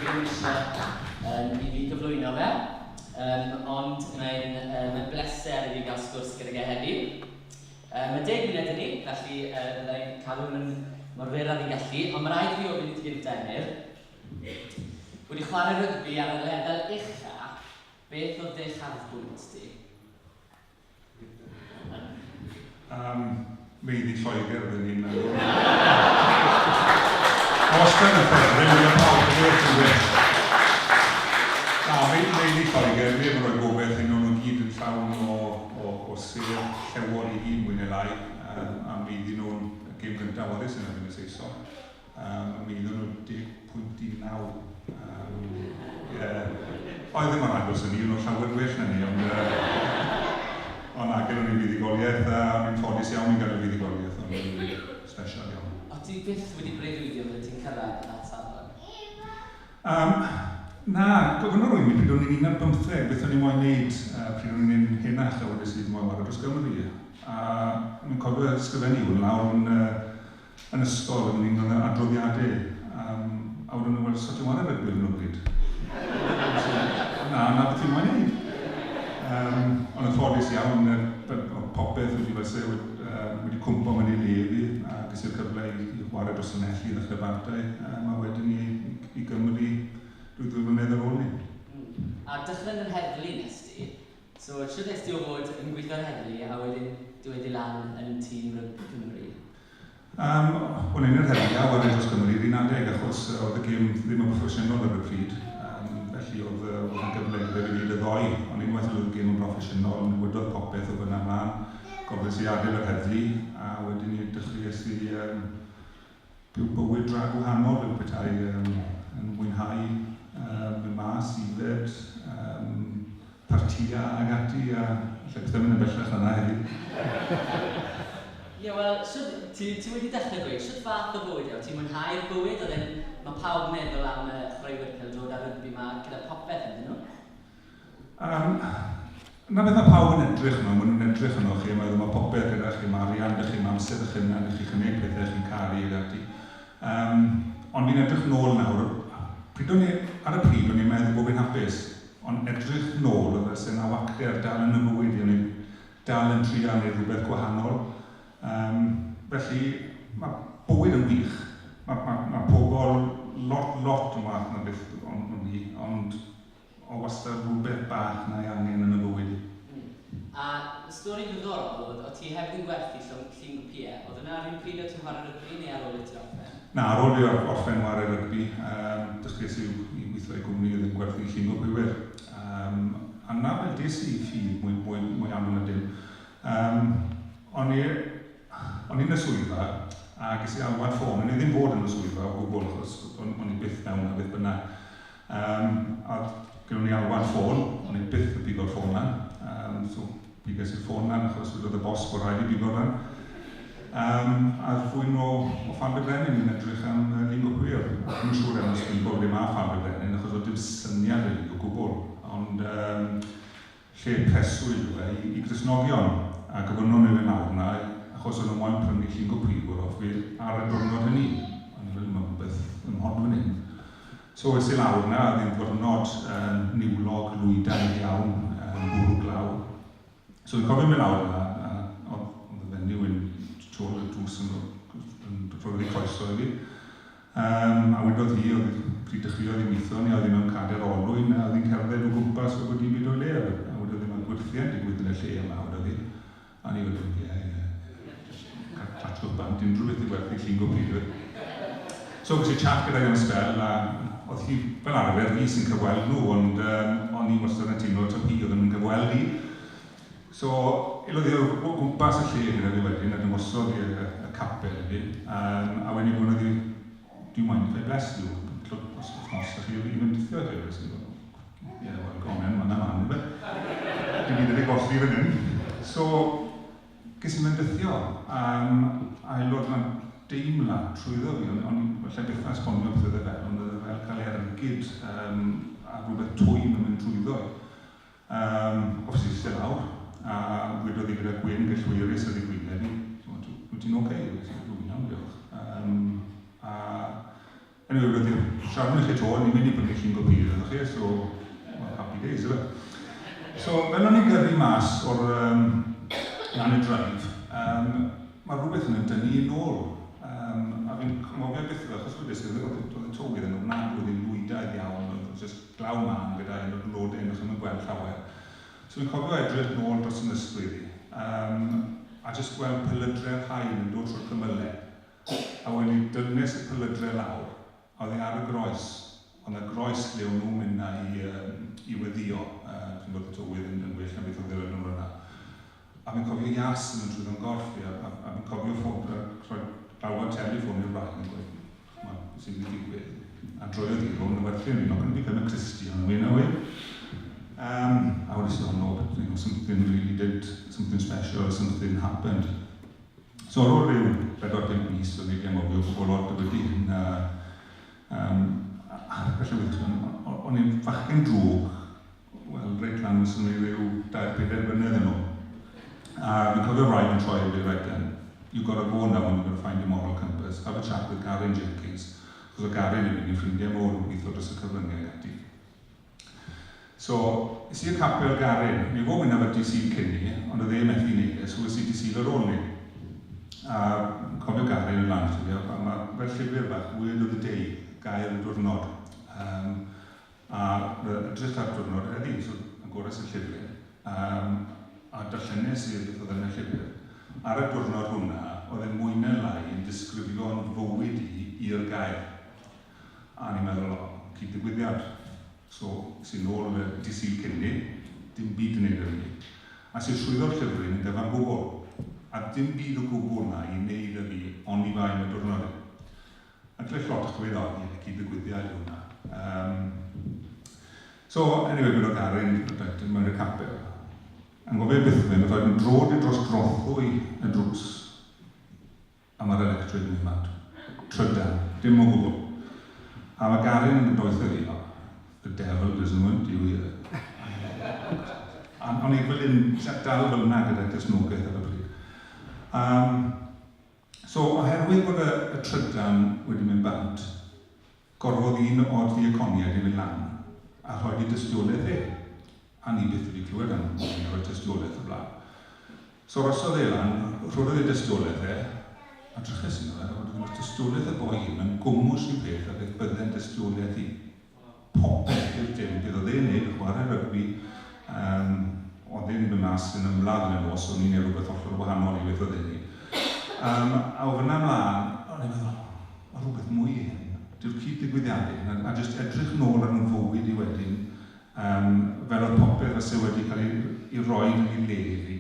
ddim eisiau i fi gyflwyno fe, ond mae'n mae bleser i fi gael sgwrs gydag e heddi. Mae 10 munud 'da ni, felly fydda i'n cadw hwn yn mor fyr â fi'n gallu, ond mae rhaid i fi ofyn i ti gynta, Emyr. Wedi chwarae rygbi ar y lefel ucha, beth oedd dy uchafbwynt di? Maeddu Lloegr, oedden ni'n meddwl. Ma' wastad yn ffefryn, mae pawb yn dweud yn well. Na, maeddu Lloegr, neb yn rhoi gobeith i nhw, nhw gyd yn llawn o, o, o sêr llewod i gyd, mwy neu lai, um, a maeddu nhw'n y gêm gyntaf oedd e sy'n erbyn y Saeson. A mi iddyn nhw 10.9. Ie. Oedd ddim yn agos i ni, o'n nhw llawer gwell na ni, ond yy ond na, gennyn ni fuddugoliaeth, a o'n i'n ffodus iawn i gael y fuddugoliaeth, ond o'n i'n special iawn. O't ti byth wedi breuddwydio fyddet ti'n cyrraedd at safon? Um, na, gofynnodd rywun i mi pryd o'n i'n 15 beth o'n i moyn neud pryd o'n i'n henach a wedes i dwi moyn ware dros Gymru. A o'n i'n cofio ysgrifennu hwn lawr yn yy Yn ysgol, oeddwn i'n gwneud adroddiadau, a wedon nhw, wel, so ti'n ware rygbi ar hyn o bryd? Na, 'na beth fi moyn neud. Ond yn ffodus iawn, oedd popeth wedi fel se, wedi cwmpo mewn i le i fi, a ges i'r cyfle i chwarae dros Llanelli i ddechrau bartau, a wedyn i i Gymru rhyw ddwy flynedd ar ôl 'ny. A dechrau yn yr heddlu nes di, So, shwt est ti o fod yn gweithio i'r heddlu a wedyn dod i lan yn tîm rygbi Cymru? Yym, o'n i'n yr heddlu a ware dros Gymru yr un adeg achos oedd y gêm ddim yn broffesiynol ar y pryd, yym felly oedd yy oedd 'na gyfle gyda fi wneud y ddou, ond unwaith oedd y gêm yn broffesiynol, newidodd popeth o fan'na mlaen, gofres i adael yr heddlu a wedyn 'ny dechreuais i yym byw bywyd dra gwahanol fel petai, yym yn mwynhau yym mynd mas i yfed, yym partïa ag ati a alla i byth mynd yn bellach na 'na heddi. Ie wel, shwt, ti ti wedi dechrau gweud, shwt fath o fywyd yw e? Ti'n mwynhau'r bywyd? Oedd e'n, ma' pawb yn meddwl am y chwaraewyr pêl-droed a rygbi 'ma gyda popeth ynddyn nhw? Yym, 'na beth ma' pawb yn edrych arno, ma' nhw'n edrych arnoch chi a meddwl ma' popeth gyda chi, ma' arian 'da chi, ma' amser 'da chi yna, chi'n gwneud pethau chi'n caru ag ati. Yym, ond fi'n edrych nôl nawr, pryd o'n i, ar y pryd o'n i'n meddwl bod fi'n hapus, ond edrych nôl oedd fel 'se 'na wacter dal yn 'y mywyd i, o'n i'n dal yn trial neud rhywbeth gwahanol. Yym, felly ma' bywyd yn wych, ma' ma' ma' pobl lot lot yn waeth na beth o'n i, ond O wastad rhywbeth bach 'na i angen yn y bywyd i. A stori ddiddorol oedd, o't ti hefyd yn gwerthu llungopïau. Oedd hwnna yr un pryd o't ti'n chwarae rygbi neu ar ôl i ti orffen? Na, ar ôl i fi orffen ware rygbi, dechreuais i i weithio i gwmni oedd yn gwerthu llungopïwyr. Yym, a 'na fel des i ffydd mwy mwy mwy aml na dim. Yym, o'n i o'n i yn y swyddfa a ges i alwad ffôn. O'n i ddim fod yn y swyddfa o gwbl achos o'n o'n i byth mewn na beth bynnag. Yym, a gynnon ni alwad ffôn, o'n i byth yn pigo'r ffôn lan, yym, so piges i'r ffôn lan achos wedodd y boss bod rhaid i bigo'r lan. Yym, a rhywun o, o Ffald y Brenin yn edrych am uh, lingo queer. A ddim yn siŵr iawn os fi'n gwybod ble mae Ffald y Brenin, achos oedd dim syniad 'da fi o gwbl. Ond um, lle preswyl yw e i, i Gristnogion, a gofynnon nhw i lawr 'na, achos o'n nhw moyn prynu llun goprifwr off fi ar y diwrnod hynny. O'n i fel, mae rhywbeth yn od fan hyn. So es i lawr 'na, oedd hi'n ddiwrnod um, niwlog, lwydaidd iawn, um, bwrw glaw. So fi'n cofio mynd lawr 'na, a oedd, oedd y fenyw yn tu ôl i'r drws yn, yn rhoi croeso i fi. Yym, a wedodd hi, oedd pryd dechreuodd hi weithio ni, oedd hi mewn cader olwyn a oedd hi'n cerdded o gwmpas fel bod dim byd o'i le. A wedodd hi, mae gwyrthiau'n digwydd yn y lle yma, wedodd hi. A ni fel, ie, ie, jyst clatwch bant, unrhyw beth i werthu llun go pryd. So, ges i chat gyda hi am sbel, a oedd hi, fel arfer, fi sy'n cyfweld nhw, ond um, o'n i wastad yn teimlo taw hi oedd yn gyfweld i. So, aelodd hi o gwmpas y lle gyda fi wedyn a dangosodd hi y, y capel i fi. Um, a wedyn gofynnodd hi, do you mind if I bless you? Os os ydych chi i fendithio chi? Wnes i, yeah, well, go on then, man a man, ife. Dim byd wedi golli fan hyn. So, ges i fendithio, a aelod yna deimlad trwyddo fi, o'n i, falle byth na esbonio beth oedd e fel, ond oedd e fel cael ergyd um, a rhywbeth twym yn mynd trwyddo i. Yym, obviously eistedd lawr, a wedodd hi gyda gwên gellweirus ar ei gwyneb hi, timod, wyt ti'n ocê? Wyt ti'n iawn, diolch. Yym, a Anyway, roedd hi'n siarad yn chi to, ni'n mynd i brynu llun gopydd ydych chi, so, well, happy days, yfe. So, fel o'n i'n gyrru mas o'r lan y drive, mae rhywbeth yn dynnu i nôl. A fi'n cofio byth iddo, achos wedes i, oedd y tywydd yn ofnadwy, oedd hi'n lwydaidd iawn, oedd just glaw mân gyda un o'r blodau, o'ch chi'n gweld llawer. So fi'n cofio edrych nôl dros yn ysgwydd i, a just gweld pelydre'r haul yn dod trwy'r cymylau. A wedyn dynnes y pelydre lawr, a oedd e ar y groes. Ond y groes le o'n nhw'n mynd na i weddio, chi'n bod y tywydd yn well na beth oedd yr enw yna. A fi'n cofio ias yn mynd trwyddo'n gorff fi, a fi'n cofio rhoi galwad teleffon i'r wraig yn gweud, ch'mod, sy'n mynd i ddigwydd. A droiodd hi rownd a werthu, you're not going to become a Christian, we know it. A wedi oh no, but, something really did, something special, something happened. So ar ôl rhyw 4-5 mis, o'n i wedi anghofio gwbl lot o wedi hyn. Felly o'n i'n fachgen drwg, wel, reit lan os o'n i ryw 2-4 blynedd yn ôl. A fi'n cofio wraig yn troi i fi, "Right then, you've got to go now and you've got to find your moral compass. Have a chat with Garen Jenkins." Chos o Garen yn mynd i ffrindiau mowr yn gweithio dros y cyfryngau ati. So, es i'r capel Garen. Mi fod mynd am y dydd Sul cyn ni, ond oedd e methu wneud e, so es i dydd Sul ar ôl ni. A cofio Garen yn lan fi, a mae fel llyfr bach, Word of the Day, gair y diwrnod. A edrych ar diwrnod heddi, so agores y llyfr, a darllenes i'r beth oedd yn y llyfr. Ar y diwrnod hwnna, oedd e mwy na lai yn disgrifio'n fywyd i i'r gair. A ni'n meddwl, o, cyd-ddigwyddiad. So, sy'n ôl y dydd Sul cyn ni, dim byd yn neud â fi. A sy'n trwyddo'r llyfryn yn gyfan gwbl. A dim byd o gwbl na i wneud â fi, oni bai yn y diwrnod. A gallai lot o'ch gweud, o, ie, cyd-ddigwyddiad yw hwnna. So, anyway, mynd o Garen, mewn i'r capel. Yn gofio byth mynd, oedd yn drod i dros drothwy y drws. A mae'r electric yn mynd mad. Trydan, dim o gwbl. A mae Garen yn dweud fi, "Oh, the devil doesn't want you here." A o'n i fel un, dal fel yna gyda Cristnogaeth ar y pryd. So, oherwydd bod y trydan wedi mynd bant, gorfod un o'r diaconiaid i fynd lan a rhoi i dystiolaeth e. A ni byth wedi clywed am un o'r tystiolaeth o blaen. So rosodd e lan, rhoddodd e dystiolaeth e, a dryches i nhw, a wedyn oedd tystiolaeth y boi hyn yn gwmws i peth a beth bydde'n dystiolaeth i. Popeth i'r dim, beth oedd e'n neud, chwarae rygbi, oedd e'n mynd mas yn ymladd yn y nos, o'n i'n neud rhywbeth hollol wahanol i beth oedd e'n neud. A o fyna ymlaen, o'n i'n meddwl, mae rhywbeth mwy i hyn. Dyw'r cyd-ddigwyddiadau, a jyst edrych nôl ar yn fywyd i wedyn, fel oedd popeth fyse wedi cael ei roi yn ei le i fi.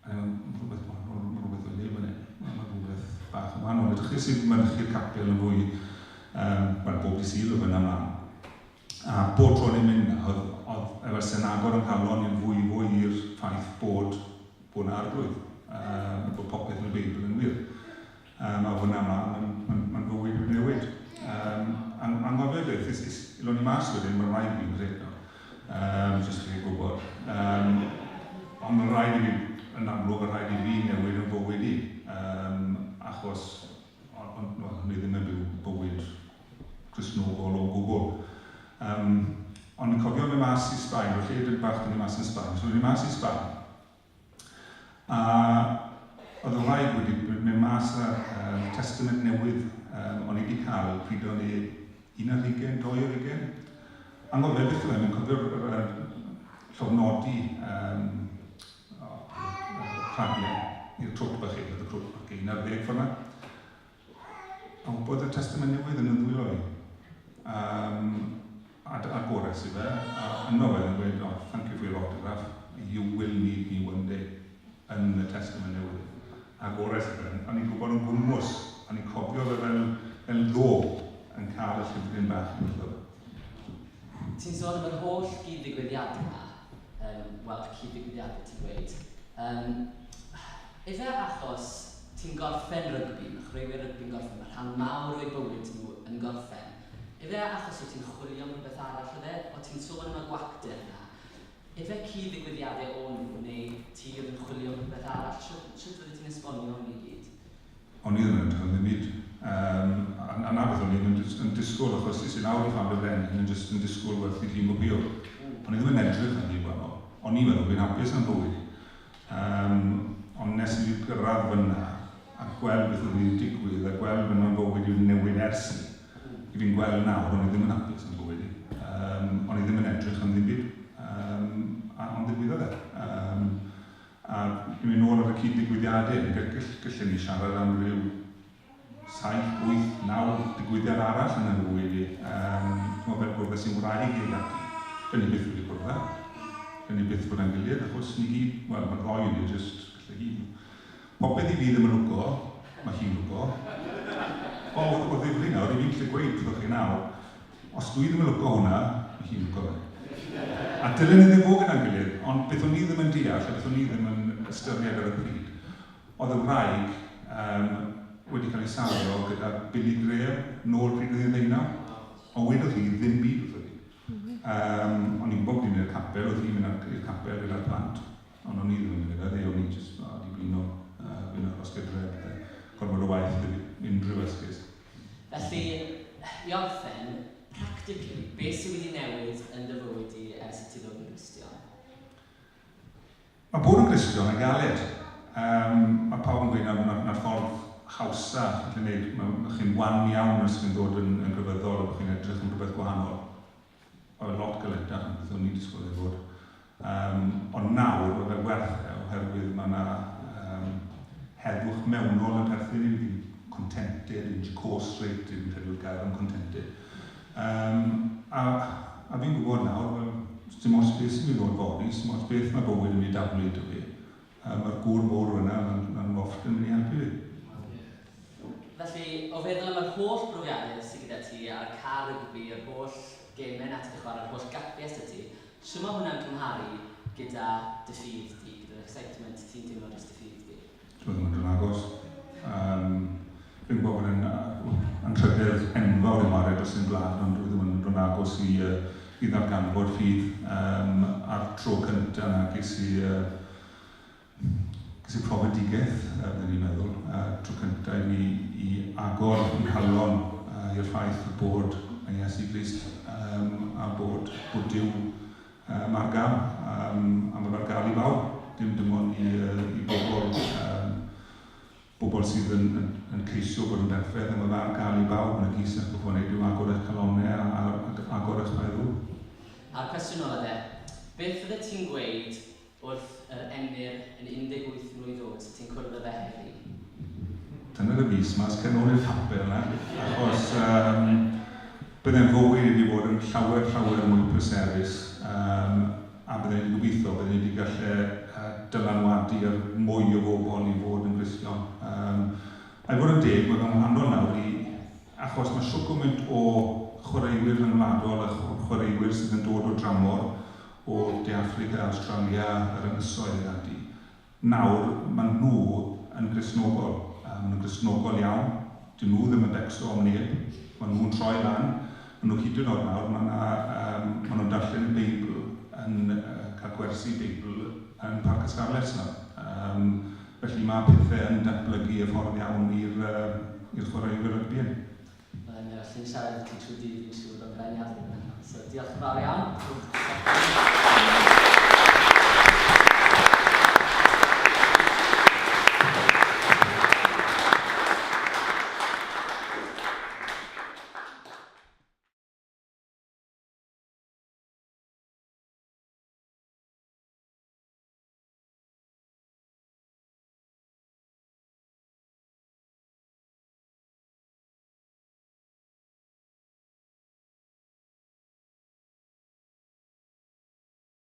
A ni'n meddwl, rhywbeth, ma' rhywbeth o'i le fan hyn. Mae rhywbeth bach yn wahanol. Ydych chi sy'n mynychu'r capel yn fwy, wel, bob dydd Sul o fyna ymlaen. A bob tro ni'n mynd na, oedd efo sy'n agor yng nghalon i'n fwy fwy i'r ffaith bod 'na Arglwydd, bod popeth yn y Beibl yn wir. A fyna ymlaen, mae'n fywyd wedi newid. Anghofio beth, is, i mas wedyn, mae'n rhaid i fi'n credu nawr. Jyst i chi gwybod. Ond mae'n rhaid i fi, yn amlwg, mae'n rhaid i fi newid yn fywyd i. Achos, ond, well, ni ddim yn byw bywyd Cristnogol o gwbl. Ond yn cofio mynd mas i Sbaen, felly ydyn bach dyn ni mas yn Sbaen. So, ni mas i Sbaen. A oedd y wraig wedi mynd mas â Testament Newydd, o'n i wedi cael pryd o'n i 21, 22. Anghofio beth yw e, mi'n cofio'r llofnodi rhagiau i'r crwt bach oedd y crwt bach 11 ffordd. A bod y Testament Newydd yn y ddwylo i. A gores i fe, a yno fe yn gweud, "Oh, thank you for your autograph, you will need me one day," yn y Testament Newydd. A gores i fe, o'n i'n gwybod yn gwmws, o'n i'n cofio fe fel ddo yn cael y llyfryn bach yn wrtho fe. Ti'n sôn am yr holl gyd-ddigwyddiadau yma, wel, cyd-ddigwyddiadau ti'n gweud. Ife achos ti'n gorffen rygbi, mae chwaraewyr rygbi'n gorffen, mae rhan mawr o'i bywyd nhw yn gorffen. Ife achos o ti'n chwilio am rhywbeth arall oedd e? O ti'n sôn am y gwacter yna? Ife cyd-ddigwyddiadau o'n nhw, neu ti oedd yn chwilio am rhywbeth arall? Sut fydde ti'n esbonio hwn i gyd? O'n i ddim yn edrych am ddim byd. A na beth o'n i yn disgwyl. disgwyl, achos es i lawr i Fab y Brenin yn jyst yn disgwyl werthu llun gopïo. O'n i ddim yn edrych am ddim gwahanol. O'n i'n meddwl fi'n hapus am fywyd i. Um, ond nes i fi gyrraedd fyna a gweld beth oedd wedi digwydd a gweld fy fywyd i wedi newid ers i. I fi'n gweld nawr, o'n i ddim yn hapus am fywyd i. O'n i ddim yn edrych am ddim byd. A, ond ddigwyddodd e. A i mynd nôl ar y cyd-ddigwyddiadau, gallen ni siarad am ryw 7, 8, 9 digwyddiad arall yn y fywyd i. Chimod, fel gwrdd sy'n wraig i ati. Fe ni byth wedi cwrdd â. Fe ni byth bod â'n gilydd, achos ni gyd, wel, mae'r ddoi ni jyst, gallai hi. Popeth i fi ddim yn lwco, mae hi'n lwco. O, o ddifri nawr, i fi'n gallu gweud wrthoch chi nawr, os dwi ddim yn lwco hwnna, mae hi'n lwco fe. A dylen ni ddim fod gyda'n gilydd, ond beth o'n i ddim yn deall a beth o'n i ddim yn ystyried ar y pryd, oedd y wraig um, wedi cael ei salio gyda Billy Graham nôl pryd oedd hi'n ddeunaw. Ond wedodd hi ddim byd wrtho fi. O'n i'n gwybod bod hi'n mynd i'r capel, oedd hi'n mynd i'r capel gyda'r plant. Ond o'n i ddim yn mynd gyda hi, o'n i jyst o, di blino, fi'n aros gytre, pethau, gormod o waith i fi, unrhyw esgus. Felly, i orffen, practically, beth sydd wedi newid yn dy fywyd di ers i ti ddod yn Gristion? Mae bod yn Gristion yn galed. Um, mae pawb yn gweud na'r na, na ffordd hawsa chi'n gallu gwneud. Mae chi'n wan iawn os chi'n dod yn, yn grefyddol a bod chi'n edrych am rhywbeth gwahanol. Oedd lot galetach yn beth o'n i'n disgwyl ei fod. Um, ond nawr, mae fe werth e, oherwydd mae yna um, heddwch mewnol yn perthyn i fi, contented, yn jacose reit, dwi'n credu'r gair am contented. Um, a, a fi'n gwybod nawr, wel, dim ots beth sy'n mynd i ddod fory, dim ots beth mae bywyd yn mynd i daflu i fi. Mae'r gŵr mowr yna, mae'n ma often yn mynd i helpu fi. Felly, o feddwl am yr holl brofiadau sydd gyda ti a'r car rygbi, yr holl gemau na ti wedi chwarae, yr holl gapiau sydd ti, shwt mae hwnna'n cymharu gyda dy ffydd di, gyda'r excitement ti'n teimlo dros dy ffydd di? Dwi ddim yn agos. Um, fi'n gwybod bod yn anrhydedd enfawr i wario dros ein gwlad, ond dwi ddim yn dod yn agos i, i ddarganfod ffydd. A'r tro cyntaf na ges i, ges i profedigaeth, bydden ni'n meddwl, tro cyntaf i fi i agor fy nghalon i'r ffaith bod Iesu Grist a bod, bod Duw ar gael, a mae ar gael i bawb, dim dim ond i, i bobl, um, bobl sydd yn, yn, yn ceisio bod yn berffaith, a mae ar gael i bawb yn y gys ac beth wneud yw agor eich calonnau a, a, a agor eich meddwl. A'r cwestiwn ola de, beth fydde ti'n gweud wrth yr Emyr yn 18 mlwydd oed sydd ti'n cwrdd â fe heddi? Dyna y fus mas, cer nôl i'r capel na, achos um, bydde'n fywyd wedi bod yn llawer, llawer mwy pleserus, um, a bydden ni'n gobeithio bydden ni wedi gallu dylanwadu ar mwy o bobl i fod yn Gristion. A i fod yn deg, mae fe'n wahanol nawr i, achos mae shwt gymaint o chwaraewyr rhyngwladol a chwaraewyr sydd yn dod o dramor, o De Affrica, Awstralia, yr ynysoedd ac ati. Nawr, maen nhw yn Gristnogol. Maen nhw'n Gristnogol iawn. Dyn nhw ddim yn becso am neb. Maen nhw'n troi lan. Maen nhw hyd yn oed nawr, maen, um, maen nhw'n darllen y Beibl yn cael gwersi Beibl yn Parc y Scarlets nawr. Um, felly mae pethau yn datblygu y ffordd iawn i'r i'r chwaraewyr rygbi hyn. Mae'n allu siarad i ti trwy dydd, fi'n siŵr, ond byddai'n iawn. So, diolch yn fawr iawn.